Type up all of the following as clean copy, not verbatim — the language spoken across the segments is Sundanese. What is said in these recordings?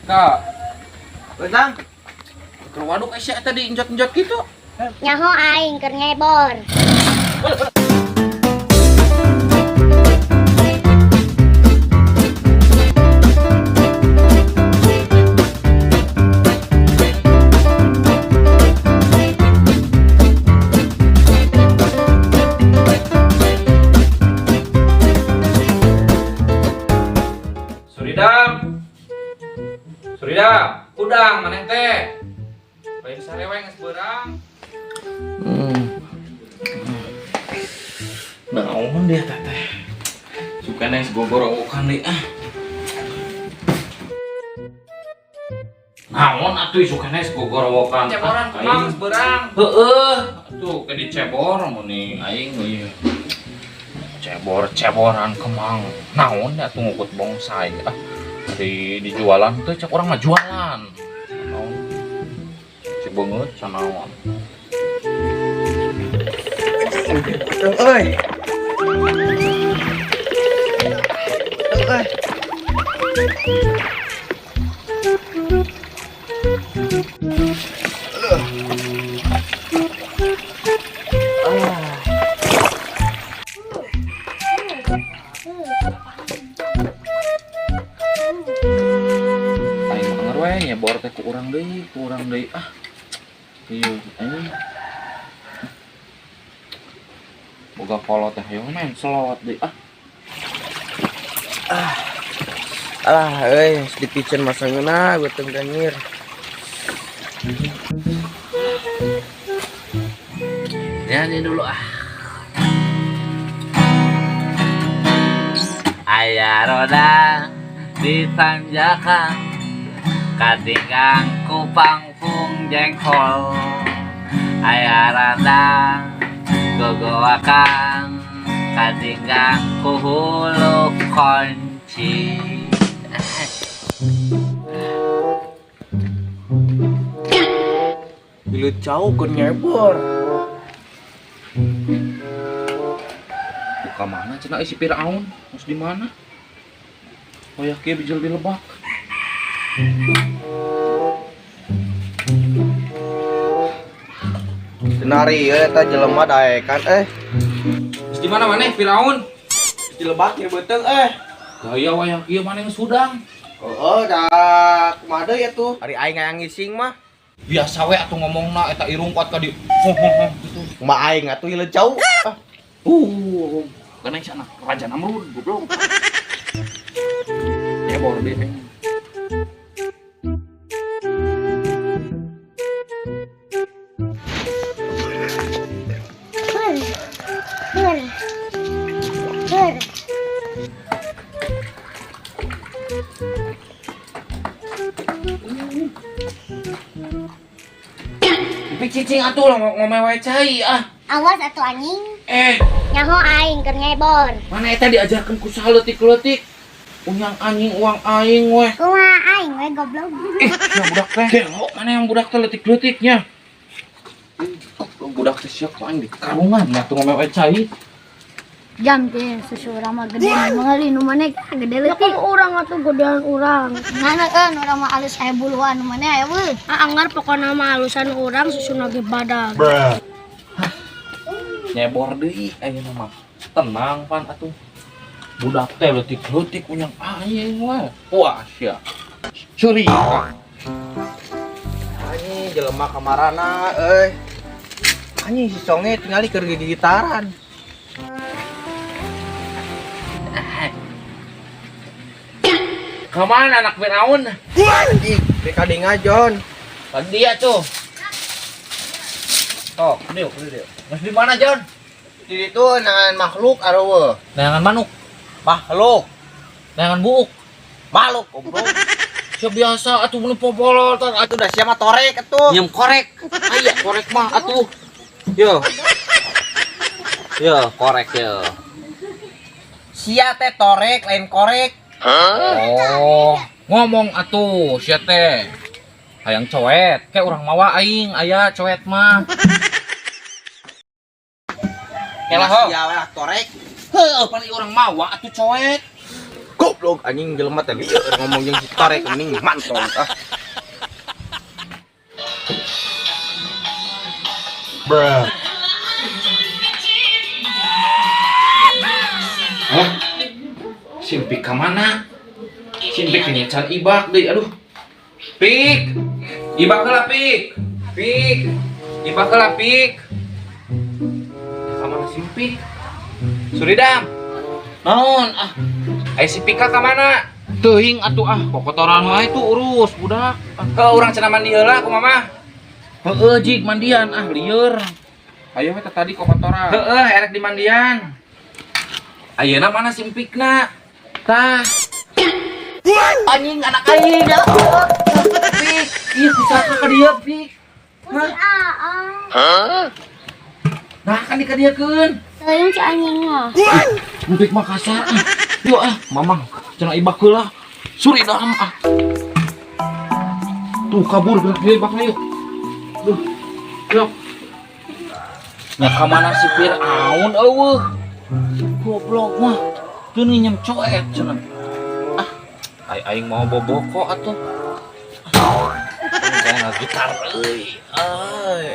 Kak, Benang. Ke waduk Aisyah tadi injot-injot gitu. Nyaho aing keur ngebor. Suridam. Suridam, udang maneh teh. Lain sareweng geus beurang. Naon dia teteh? Sukana geus gogorowokan deui ah. Naon atuh sukana geus gogorowokan. Ceboran kemang geus beurang. Heeh, atuh ke dicebor mun aing ieu. Cebor-ceboran kemang. Naon ya atuh ngukut bongsai ah. Di dijualan teh cek urang mah jualan. Naon? Cek beungeut canaon. Euy. Euy. Aing mah we nyebor teh ku urang deui ah. Ieu aing. Boga kolot teh hayo main selawat deui ah. Alah euy, dipicen masa ngeunah beuteung danyir. Nyanyi dulu ah. Aya roda di tanjakan katinggang kupangpung jengkol. Aya randang gogoakan katinggang ku hulu kunci. Bilut cau keur nyebor. Buka mana cenah si Firaun? Harus di mana? Wayah kieu bijil di lebak. Tenari euy eta jelema daekan eh. Terus di mana maneh Firaun? Di lebak ieu beuteung eh. Gaya wayah kieu maneh geus hudang. Heeh, da kumaha deui atuh? Ari aing hayang ngising mah. Biasa we atuh ngomongna eta irung kuat ka di hoh hoh hoh gitu. Kumaha aing atuh hileut cau. Ah, Kana si anak Raja Namrud goblok. Nyebor deui aing. Hur. Hur. Hur. Tapi cicing atuh lah ngomewe cai ah. Awas atuh anjing. Eh, Nyaho aing keur ngebor. mana eta diajarkeun ku saha leutik-leutik. Unyang anjing uang aing weh. Kumaha aing we goblok. Eh, yang budak teh. Gelo, mana yang budak teh leutik-leutiknya? Budak teh siap aing di karungan atuh ngomewe cai. Jam teh susu urang mah gede mengali nu maneh gede leutik. Ya urang atuh gedean urang. Mana kan urang mah alus aya buluan nu maneh aya weuh. Ah anggar pokona mah alusan urang susuna ge badag. Nyebor deui ayeuna mah. Tenang pan atuh. Budak teh leutik-leutik unyang aing we. Wah sia. Curi. Anjing jelema kamarana euy. Anjing si Songe tingali keur gigitaran. Kemana anak Firaun? Anjing, rek kadinga Jon. Kan dia tuh. Oh, diuk, diuk. Mas di mana, Jon? Di ditu nangan makhluk areueuh. Neangan manuk, Makhluk, neangan buuk. makhluk goblok. Sia biasa atuh mun popolol tar Atuh da sia mah torek atuh. Nyem korek. Aya korek mah atuh. Yo. Yo, korek yo. Sia teh torek lain korek. Oh, ngomong atuh sia teh. Hayang coet, kayak urang mawa aing aya coet mah. Kela ho. Sia we lah torek. Heuh, paling urang mawa atuh coet. Go. Goblok anjing jelema teh lieur ngomong jeung si Torek mending mantong ah. Bruh. Hah? Si Pik ka mana? Si Pik can ibak deui, aduh. Pik. Ibak heula, Pik. Pik. Ibak heula, Pik. Ka mana si Pik? Suridam. Naon ah? Ai si Pika ka mana? Teuing atuh ah, kokotoran wae tuh urus budak. Ke urang cenah mandi heula ku mama. Heeh, jig mandian ah lieur. Ayo we tadi kokotoran. Heeh, erek di mandian. Ayeuna mana si Empikna? Tah. Anjing anak aing ya. Pik, ieu kusaha ka dieu, Pik? Hah? Aa. Nah, kan dikadieukeun. Teuing si anjing mah. Empik mah kasar ah. Yuk ah, mamang cenah ibak heula. Suridam ah. Tuh kabur gerak dia ibakna yuk. Duh. Yuk. Nah, ka mana si Fir'aun eueuh? Goblok mah. Teu nginjem coet cenah. Ah, ai aing mau boboko atuh. Kayak gitar euy. Euy.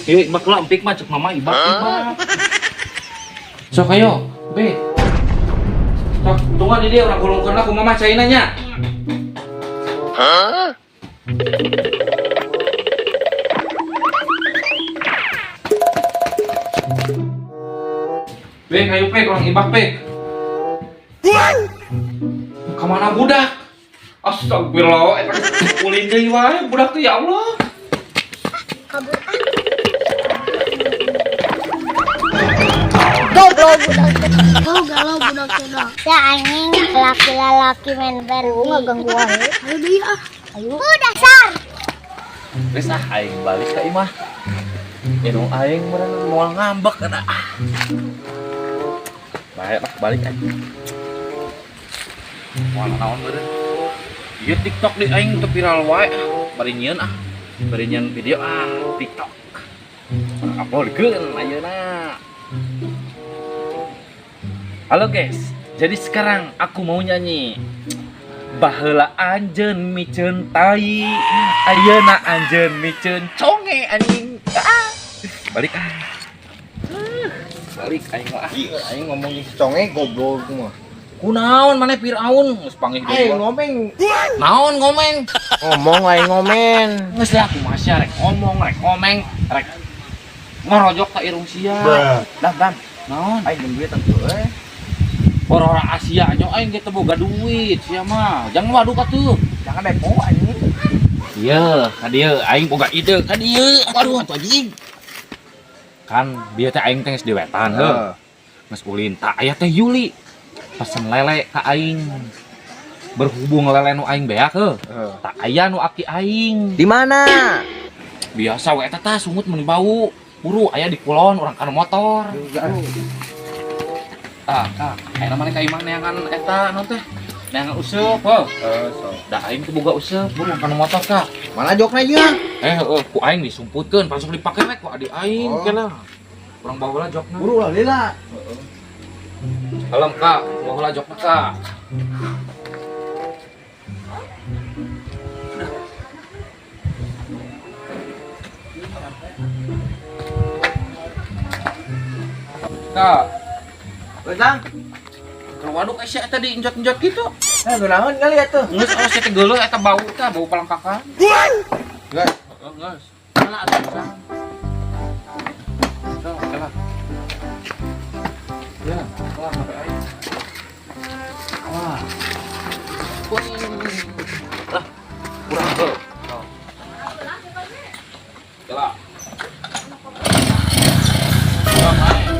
Ieu ibak lah empik mah cek mama ibak ibak. Sok ayo, be. Sok tunggu di dia urang gulungkeun lah ku mama caina nya. Hah? Be, kayu pe, kurang ibak pe. Kemana budak? Astagfirullah, eta ulin deui wae budak tuh ya Allah. Kabur ah. Goblok budak teh. Oh, galau budak teh dah. Ya anjing, laki-laki main Barbie. Ngaganggu wae. Ayo deui ah. Ayo. Dasar. Geus ah aing balik ka imah. Indung aing meureun moal ngambek eta ah. Bae lah balik aing. Moal naon meureun. Ieu TikTok di aing teu viral wae ah. Bari nyieun ah. Bari nyieun video ah TikTok. Uploadkeun ayeuna. Halo guys, jadi sekarang aku mau nyanyi. Baheula anjeun miceun tai, ayeuna anjeun miceun conge anjing. Ah. Balik ah. Balik aing mah ah. Ieu aing ngomong jeung si Conge goblok mah. Kunaon maneh Firaun geus panggih deui. Aing ngomeng. Naon ngomeng? Ngomong aing ngomen. Geus lah kumaha sia rek ngomong, rek ngomeng, rek ngorojok ka irung sia. Dam dam. Naon? Aing jeung duit atuh euy. Orang-orang Asia nyo aing ge teu boga duit sia mah. Jangan waduk atuh. Jangan depo anjing. Iya, ka dieu aing boga ide ka dieu. Waduh atuh anjing. Kan bieu teh aing teh geus diwetan heuh. Geus ulin tah aya teh Yuli. Pesen lele ka aing. Berhubung lele nu aing beak heuh. Tah aya nu aki aing. Di mana? Biasa we eta tah sungut meuni bau. Buru aya di kulon urang kana motor. Ah, kak, ayeuna maneh ka imah neangan eta naon teh? Neangan useup heuh. Heeh, sok. Da aing teh boga useup, buru kana motor kak. Mana jokna ieu? Heuh, ku aing disumputkeun, langsung dipake we ku adi aing Oh. kela. Urang bawa heula jokna. Buru lah lila. Heeh. Kalem kak, bawa heula jokna kak. Kak. Betang. Kalau waduk sia eta diinjot-injot gitu. Eh, gunaon kali atuh. Geus awas sia teh geuleuh eta bau tah, bau palangkakan. Geus. Heeh, geus. Mana atuh urang? Sok, lah. Ya, lah HP aing. Wah. Kuing. Lah, kurang heuh. Sok. Lah. Sok, aing.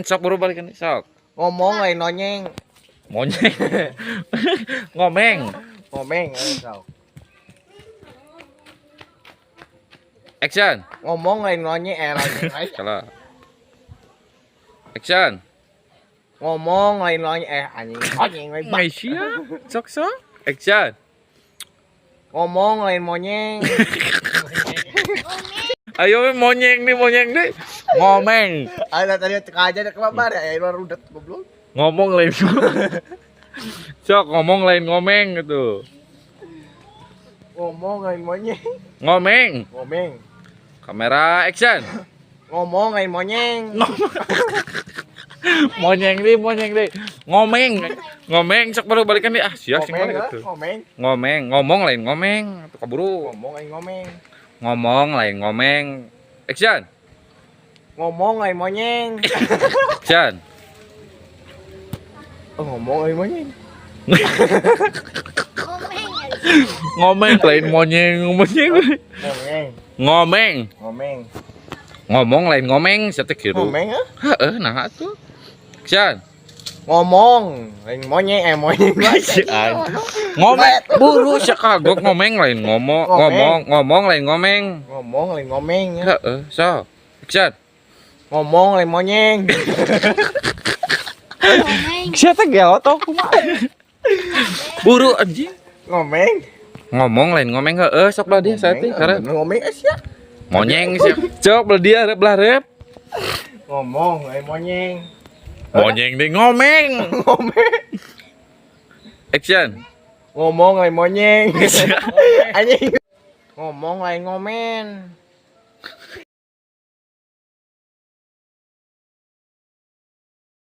Sok baru balikan sok. Ngomong lain nonyeng. Monyeng. Ngomeng. Ngomeng sok. Action. Ngomong lain lonye eh lonye. Lain. Salah. Action. Ngomong lain lonye eh anjing. Anjing lain bak. Malaysia. Sok sok. Action. Ngomong lain monyeng. Ayo monyeng nih, monyeng nih. Ngomeng. Ada tadi cek aja ada kebabar ya, ya rudet goblok. Ngomong lain. Sok ngomong lain ngomeng gitu. Ngomong lain monyeng. Ngomeng. Ngomeng. Kamera action. Ngomong lain monyeng. Monyeng nih, monyeng nih. Ngomeng. Ngomeng sok baru balikan nih. Ah, sia sing Ngomeng, balik ah, gitu. ngomeng. Ngomeng, ngomong lain ngomeng. Atuh kaburu. Ngomong lain ngomeng. Ngomong lain ngomeng. Action. Ngomong lain monyeng. Action. Oh, ngomong lain monyeng. Ngomeng. Ngomeng lain monyeng, monyeng. Ngomeng. Ngomeng. Ngomeng. Ngomong lain ngomeng, sia teh kieu. Ngomeng ah. Heeh, nah atuh. Action. Ngomong lain monyeng eh monyeng. Si anjing. Ngomeng buru sia kagok ngomeng lain ngomong, ngomong, ngomong lain ngomeng. Ngomong lain ngomeng ya. Heeh, so. Action. Ngomong lain monyeng. Ngomeng. Sia teh gelo tau kumaha. Buru anjing. Ngomeng. Ngomong lain ngomeng heeh, sok belah dia saat Ngomeng, karena bener ngomeng eh sia. Monyeng sih. Cok belah dia rep belah rep. Ngomong lain monyeng. Monyeng deh ngomeng. Ngomeng. Action. Ngomong lain monyeng. Anjing. Ngomong lain ngomen.